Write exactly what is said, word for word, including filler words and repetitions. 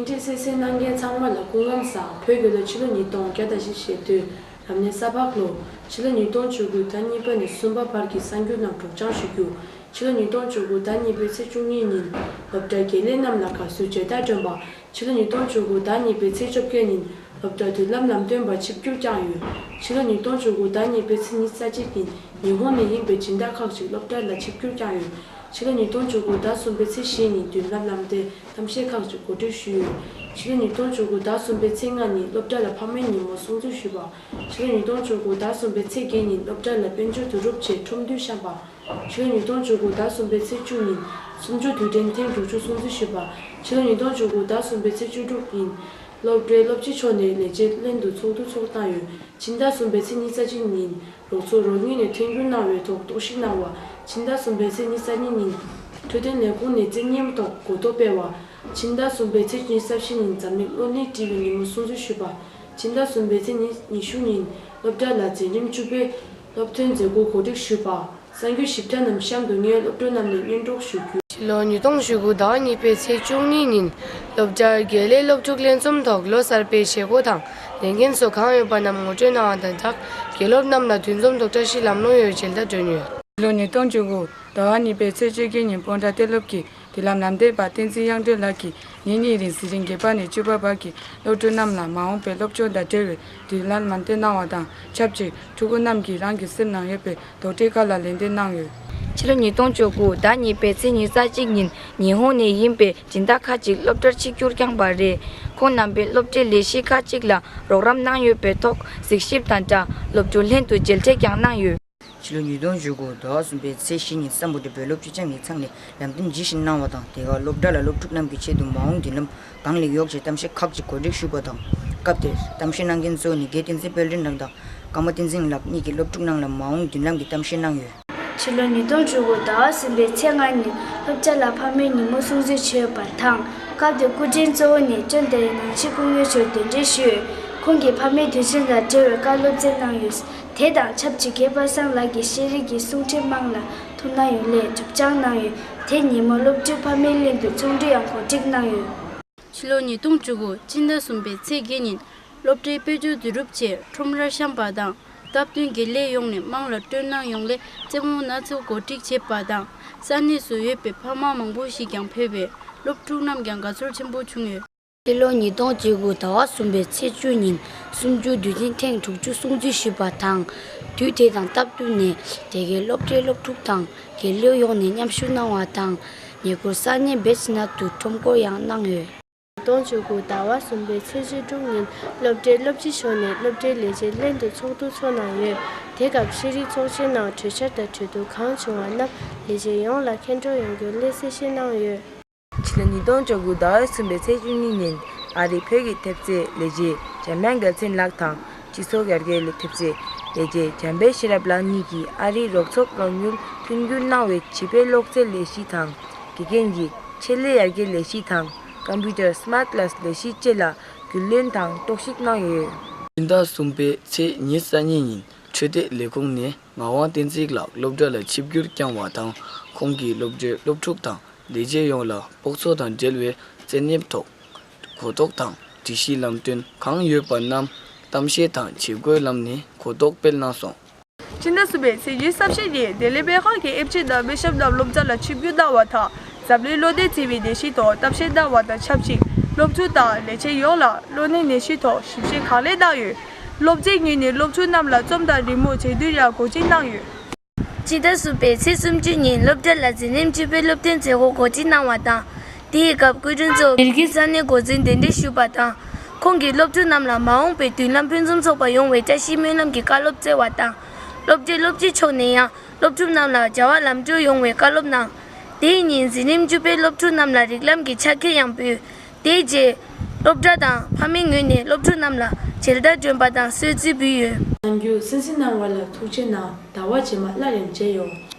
འཕྲིན་གསན་གཟིགས་གནང་མཁན་ཚང་མ་ལ་སྐུ་ཁམས་བཟང་། བོད་རྒྱལ་ལོ་ཕྱི་ལོ་ཉིས་སྟོང་བརྒྱ་དང་བཞི་ཞེ་བདུན། རབ་གནས་ས་ཕག་ལོ། ཕྱི་ལོ་ཉིས་སྟོང་བཅུ་དགུ་ཟླ་གཉིས་པ་ནས་གསུམ་པ་བར་གྱི་གསར་འགྱུར་རྣམས་སྒྲོག་སྦྱང་ཞུ་རྒྱུ། ཕྱི་ལོ་ཉིས་སྟོང་བཅུ་དགུ་ཟླ་གཉིས་པའི་ཚེས་བཅུ་གཉིས་ཉིན་སློབ་གྲྭའི་དགེ་ལས་རྣམས་ལ་དགའ་བསུའི་མཇལ་དར་བསྒྲོན་པ། ཕྱི་ལོ་ཉིས་སྟོང་བཅུ་དགུ་ཟླ་གཉིས་པའི་ཚེས་བཅོ་བརྒྱད་ཉིན་སློབ་གྲྭ་མདུན་ལམ་ལམ་སྟོན་པ་ཆིབས་བསྒྱུར་བསྐྱངས་ཡོད། ཕྱི་ལོ་ཉིས་སྟོང་བཅུ་དགུ་ཟླ་གཉིས་པའི་ཚེས་ཉི་ཤུ་རྩ་གཅིག་ཉིན་ཉི་ཧོང་ནས་ཡིན་པའི་སྦྱིན་བདག་ཁག་ཅིག་སློབ་གྲྭ་ལ་ཆིབས་བསྒྱུར་བསྐྱངས་ཡོད། ཕྱི་ལོ་ཉིས་སྟོང་བཅུ་དགུ་ཟླ་གསུམ་པའི་ཚེས་བཞི་ཉིན་མདུན་ལམ་ལམ་སྟོན་གཏམ་བཤད་ཁག་ཅིག་གོ་སྒྲིག་ཞུས་ཡོད། ཕྱི་ལོ་ཉིས་སྟོང་བཅུ་དགུ་ཟླ་གསུམ་པའི་ཚེས་ལྔ་ཉིན་སློབ་གྲྭ་ལ་ཕ་མའི་ཉིན་མོ་སྲུང་བརྩི་ཞུས་པ། ཕྱི་ལོ་ཉིས་སྟོང་བཅུ་དགུ་ཟླ་གསུམ་པའི་ཚེས་བརྒྱད་ཉིན་སློབ་གྲྭ་ལ་དཔལ་འབྱོར་བསྡུ་རུབ་ཆེད་ཁྲོམ་འདུ་བཤམས་པ། ཕྱི་ལོ་ཉིས་སྟོང་བཅུ་དགུ་ཟླ་གསུམ་པའི་ཚེས་བཅུ་ཉིན་གསུམ་བཅུ་དུས་དྲན་ཐེངས་དྲུག་ཅུ་སྲུང་བརྩི་ཞུས་པ། ཕྱི་ལོ་ཉིས་སྟོང་བཅུ་དགུ་ཟླ་གསུམ་པའི་ཚེས་བཅུ་དྲུག་ཉིན་སློབ་གྲྭའི་སློབ་སྤྱི་མཆོག་ནས་ལས་བྱེད་ལྷན་དུ་ཚོགས་འདུ་ཚོགས་གནང་ཡོད། ཕྱི་ཟླ་གསུམ་པའི་ཚེས་ཉི་ཤུ་རྩ་གཅིག་ཉིན་རོགས་ཚོགས་རོགས་དངུལ་ནས་ཐོན་རྒྱུ་གནང་བའི་ཐོག་རྟོག་ཞིབ་གནང་བ། ཕྱི་ཟླ་གསུམ་པའི་ཚེས་ཉི་ཤུ་རྩ་གཉིས་ཉིན་འཕྲོད་བསྟེན་ལས་ཁུངས་ནས་རྩིས་གཉིས་ཐོག་གོ་རྟོགས་སྤེལ་བ། ཕྱི་ཟླ་གསུམ་པའི་ཚེས་ཉི་ཤུ་རྩ་བཞི་ཉིན་འཛམ་གླིང་གློ་ནད་བཀྲིས་པའི་ཉིན་མོ་སྲུང་བརྩི་ཞུས་པ། ཕྱི་ཟླ་གསུམ་པའི་ཚེས་ཉི་ཉི་ཤུ་ཉིན་སློབ་གྲྭ་ལ་འཛིན་རིམ་བཅུ་པའི་སློབ་ཐོན་མཛད་སྒོ་གོ་སྒྲིག་ཞུས་པ། གསར་འགྱུར་ཞིབ་ཕྲ་རྣམས་གཤམ་དུ་ངའི་སློབ་ཕྲུག་རྣམས་ནས་སྙན་སྒྲོག་ཞུ་རྒྱུ། ཕྱི་ལོ་ཉིས་སྟོང་བཅུ་དགུ་ཟླ་གཉིས་པའི་ཚེས་བཅུ་གཉིས་ཉིན་སློབ་གྲྭར་དགེ་ལས་སློབ་ཕྲུག་ལྷན་འཛོམས་ཐོག་ལོ་གསར་པའི་བྱེད་སྒོ་དང་ལས་འགན་སོགས་གང་ཡོད་པ་རྣམས་ངོ་སྤྲོད་གནང་བ་དང་སྦྲགས་དགེ་སློབ་རྣམས་ལ་འདུ་འཛོམས་ཐོག་བཀྲ་ཤིས་ལམ་ལྷོང་ཡོད་པའི་མཇལ་དར་བསྒྲོན་ཡོད། ཕྱི་ལོ་ཉིས་སྟོང་བཅུ་དགུ་ཟླ་བ་གཉིས་པའི་ཚེས་བཅོ་བརྒྱད་ཉིན་སྤོན་ཊ་གཏན་སློབ་ཀྱི་མདུན་ལམ་ལམ་སྟོན་པ་བསྟན་འཛིན་དབྱངས་སྒྲོན་ལགས་ཀྱིས་ཉིན་གཉིས་རིང་གཟི་རིང་བརྒྱད་པ་ནས་བཅུ་པ་བར་གྱི་སློབ་ཕྲུག་རྣམས་ལ་མ་འོངས་པའི་སློབ་སྦྱོང་དང་འབྲེལ་བའི་མདུན་ལམ་ལམ་སྟོན་གནང་བ་དང་ཆབས་ཅིག་ཕྲུ་གུ་རྣམས་ཀྱིས་རང་གི་སེམས་ནང་ཡོད་པའི་དོགས་འདྲི་ཁག་ལ་ལན་འདེབས་གནང་ཡོད། ཕྱི་ལོ་ཉིས་སྟོང་བཅུ་དགུ་ཟླ་གཉིས་པའི་ཚེས་ཉི་ཤུ་རྩ་གཅིག་ཉིན་ཉི་ཧོང་ནས་ཡིན་པའི་སྦྱིན་བདག་ཁག་ཅིག་སློབ་གྲྭར་ཆིབས་བསྒྱུར་བསྐྱངས་པ་རེད། ཁོང་རྣམ་པས་སློབ་གྲྭའི་ལས་གཞི་ཁག་ཅིག་ལ་རོགས་རམ་གནང་ཡོད་པའི་ཐོག་གཟིགས་ཞིབ་དང་སྦྲགས་སློབ་ཕྲུག་ལྷན་དུ་མཇལ་འཕྲད་ཀྱང་གནང་ཡོད། ཕྱི་ལོ་ཉིས་སྟོང་བཅུ་དགུ་ཟླ་བ་གསུམ་པའི་ཚེས་བཞི་ཉིན་སམ་བྷོ་ཊའི་བོད་སློབ་སྤྱི་ཁྱབ་ཀྱི་ཚང་ནས་ལམ་སྟོན་ཇི་བཞིན་གནང་བ་དང་དེ་ག་སློབ་གྲྭ་ལ་སློབ་ཕྲུག་རྣམས་ཀྱི་ཆེད་དུ་མ་འོངས་མདུན་ལམ་གང་ལེགས་ཡོང་ཆེད་གཏམ་བཤད་ཁག་ཅིག་གོ་སྒྲིག་ཞུས་པ་དང་། སྐབས་དེར་གཏམ་བཤད་གནང་མཁན་གཙོ་བོ་ནི་དགེ་བསྟན་འཛིན་དཔལ་སྒྲོན་ལགས་དང་། ཀརྨ་བསྟན་འཛིན་ལགས་གཉིས་ཀྱིས་སློབ་ཕྲུག་རྣམས་ལ་མ་འོངས་མདུན་ལམ་གྱི་གཏམ་བཤད་གནང་ཡོད། ཕྱི་ལོ་ཉིས་སྟོང་བཅུ་དགུ་ཟླ་བ་གསུམ་པའི་ཚེས་ལྔ་ཉིན་སློབ་གྲྭ་ལ་ཕ་མའི་ཉིན་མོ་སྲུང་བརྩི་བྱས་ཡོད་པ་དང་། སྐབས་དེར་སྐུ་མགྲོན་གཙོ་བོ་ནས་ཅོན་ཏེ་རི་ནང་ཆེན་སྐུ་ངོ་མཆོག་གདན་འདྲེན་ཞུས། ཁོང་གིས་ཕ་མའི་དུས་ཆེན་དང་འབྲེལ་བའི་བཀའ་སློབ་སྩལ་གནང་ཡོད། དེ་དང་ཆབས་ཅིག་རྒན་པ་བསམ་ལགས་ཀྱིས་ཤེས་རིག་གི་གསུང་འཕྲིན་དམངས་ལ་ཐུགས་སྣང་ཡོང་སླད་སྒྲུབ་སྦྱང་གནང་ཡོད། དེ་ཉིན་མོ་སློབ་ཕྲུག་ཕ་མའི་གླིང་དུ་ཚོགས་འདུ་ཡང་གོ་སྒྲིག་གནང་ཡོད། ཕྱི་ལོ་ཉིས་སྟོང་བཅུ་དགུ་སྤྱི་ཟླ་གསུམ་པའི་ཚེས་བརྒྱད་ཉིན་སློབ་གྲྭའི་དཔལ་འབྱོར་བསྡུ་རུབ་ཆེད་ཁྲོམ་རར་བཤམས་པ་དང་སྟབས་བསྟུན་དགེ་ལས་ཡོངས་ནས་དམངས་ལ་སྤྲོད་གནང་ཡོང་སླད་རྩེད་མོ་སྣ་ཚོགས་གོ་སྒྲིག་བྱས་པ་དང་ས་གནས་སུ་ཡོད་པའི་ཕ་མ་མང་པོ་ཞིག་ཀྱང་ཕེབས་པས་སློབ་ཕྲུག་རྣམས་ཀྱང་དགའ་ཚོར་ཆེན་པོ་བྱུང་ཡོད། སྤྱི་ལོ་ཉིས་སྟོང་བཅུ་དགུ་ཟླ་བ་གསུམ་པའི་ཚེས་བཅུ་ཉིན་གསུམ་བཅུ་དུས་ཆེན་ཐེངས་དྲུག་ཅུ་སྲུང་བརྩི་ཞུས་པ་དང་། དུས་དེ་དང་སྟབས་བསྟུན་ནས་དེ་གའི་སློབ་གྲྭའི་སློབ་ཕྲུག་དང་དགེ་སློབ་ཡོངས་ནས་མཉམ་ཞུགས་གནང་བ་དང་། ཉེ་འཁོར་ས་གནས་བེ་ཆི་ནག་ཏུ་ཁྲོམ་སྐོར་ཡང་གནང་ཡོད། ཉིས་སྟོང་བཅུ་དགུ་ཟླ་བ་གསུམ་པའི་ཚེས་བཅུ་དྲུག་ཉིན་སློབ་གྲྭའི་སློབ་སྤྱི་མཆོག་ནས་སློབ་གྲྭའི་ལས་བྱེད་ལྷན་དུ་ཚོགས་འདུ་འཚོགས་གནང་ཡོད། དེ་སྐབས་ཤེས་རིག་ཚོགས་ཆེན་ནང་གྲོས་འཆར་དང་གྲོས་བསྡུར་གང་བྱུང་བ་རྣམས་ལས་བྱེད་ཡོངས་ལ་མཁྱེན་སྒྲོག་ཡོང་རྒྱུ་སླད་གསལ་བཤད་གནང་ཡོད། ཕྱི་ལོ་ཉིས་སྟོང་བཅུ་དགུ་ཟླ་བ་གསུམ་པའི་ཚེས་བཅུ་གཉིས་ཉིན་ཨ་རིའི་བོད་ཀྱི་ཐེབས་རྩའི་ལས་བྱེད་འཇམ་དབྱངས་རྒྱལ་མཚན་ལགས་དང་སྤྱི་ཚོགས་ཡར་རྒྱས་ཐེབས་རྩའི་ལས་བྱེད་འཇམ་དཔལ་ཤེས་རབ་ལགས་གཉིས་ཀྱིས་ཨ་རིའི་རོགས་ཚོགས་རོགས་དངུལ་མཐུན་འགྱུར་གནང་བའི་བྱིས་པའི་ཀློག་རྩལ་ལས་གཞི་དང་དགེ་རྒན་གྱི་ཆེད་ལས་ཡར་རྒྱས་ལས་གཞི་དང་ཀམ་པུ་ཊར་སི་མཱརཊ་ཀ་ལཱས་ལས་གཞི་བཅས་ལ་རྒྱུས་ལོན་དང་རྟོག་ཞིབ་གནང་ཡོད། སྤྱི་ཟླ་གསུམ་པའི་ཚེས་ཉི་ཤུ་རྩ་གཉིས་ཉིན་འཕྲོད་བསྟེན་ལས་ཁུངས་ནས་ངག་དབང་བསྟན་འཛིན་ལགས་སློབ་གྲྭ་ལ་ཆིབས་བསྒྱུར་བསྐྱངས་བ་དང་། ཁོང་གིས་སློབ་གྲྭའི་སློབ་ཕྲུག་དང་ལས་བྱེད་ཡོངས་ལ་སྤོགས་ཚོགས་དང་འབྲེལ་བའི་རྩེད་མོའི་ཐོག་གོ་རྟོགས་དང་སྒྲིག་གཞི་ལམ་སྟོན་གང་ཡོད་པ་རྣམས་གཏམ་བཤད་དང་བྱེད་སྒོའི་ལམ་ནས་གོ་རྟོགས་སྤེལ་གནང་སོང་། སྤྱི་ཟླ་གསུམ་པའི་ཚེས་ཉི་ཤུ་རྩ་བཞི་ཉིན་ལྡི་ལི་སྨན་ཁང་གི་ཨེབ་ཆི་དང་སྨན་ཞབས་རྣམས་སློབ་གྲྭ་ལ་ཆིབས་བསྒྱུར་གནང་བ་དང་། འཛམ་གླིང་གློ་ནད་ཟེར་བའི་ནད་གཞི་ཐོག་གཏམ་བཤད་གནང་བ་དང་ཆབས་ཅིག་སློབ་ཕྲུག་དང་ལས་བྱེད་ཡོངས་ལ་གློ་ནད་ནད་གཞི་ཐོག་ཞིབ་བཤེར་གང་ལེགས་གནང་ཡོད། སློབ་ཚན་གཉིས་ནས་སློབ་ཕྲུག་རྣམས་ལ་རྩོམ་དང་རི་མོ་མཛད་དུས་ཡང་གོ་སྒྲིག་གནང་ཡོད། སྤྱི་ཟླ་གསུམ་པའི་ཚེས་སུམ་ཅུ་ཉིན་སློབ་གྲྭ་ལ་འཛིན་རིམ་བཅུ་པའི་སློབ་ཐོན་མཛད་སྒོ་གོ་སྒྲིག་གནང་བ་དང་། དེའི་སྐབས་སྐུ་མགྲོན་གཙོ་བོ་ལིར་གི་ས་གནས་འགོ་འཛིན་གདན་འདྲེན་ཞུས་པ་དང་། ཁོང་གིས་སློབ་ཕྲུག་རྣམས་ལ་མ་འོངས་པའི་མདུན་ལམ་ཕུན་སུམ་ཚོགས་པ་ཡོང་བའི་བཀྲ་ཤིས་སྨོན་ལམ་གྱི་བཀའ་སློབ་སྩལ་བ་དང་། སློབ་གྲྭའི་སློབ་སྤྱི་མཆོག་ནས་ཡང་སློབ་ཕྲུག་རྣམས་ལ་བྱ་བ་ལམ་འགྲོ་ཡོང་བའི་བཀའ་སློབ་གནང་། དེའི་ཉིན་འཛིན་རིམ་བཅུ་པའི་སློབ་ཕྲུག་རྣམས་ལ་རིགས་ལམ་གྱི་ཕྱག་འཁྱེར་ཡང་ཕུལ། དེའི་རྗེས། སློབ་གྲྭ་དང་ཕ་མའི་ངོས་ནས་སློབ་ཕྲུག་རྣམས་ལ་མཇལ་དར་སྒྲོན་པ་དང་གསོལ་ཚིགས་ཕུལ་ཡོད། ནམ་རྒྱུན་གསན་གཟིགས་གནང་བ་ལ་ཐུགས་རྗེ་གནང་། ཟླ་བ་རྗེས་མ་སླར་ཡང་མཇལ་ཡོང་།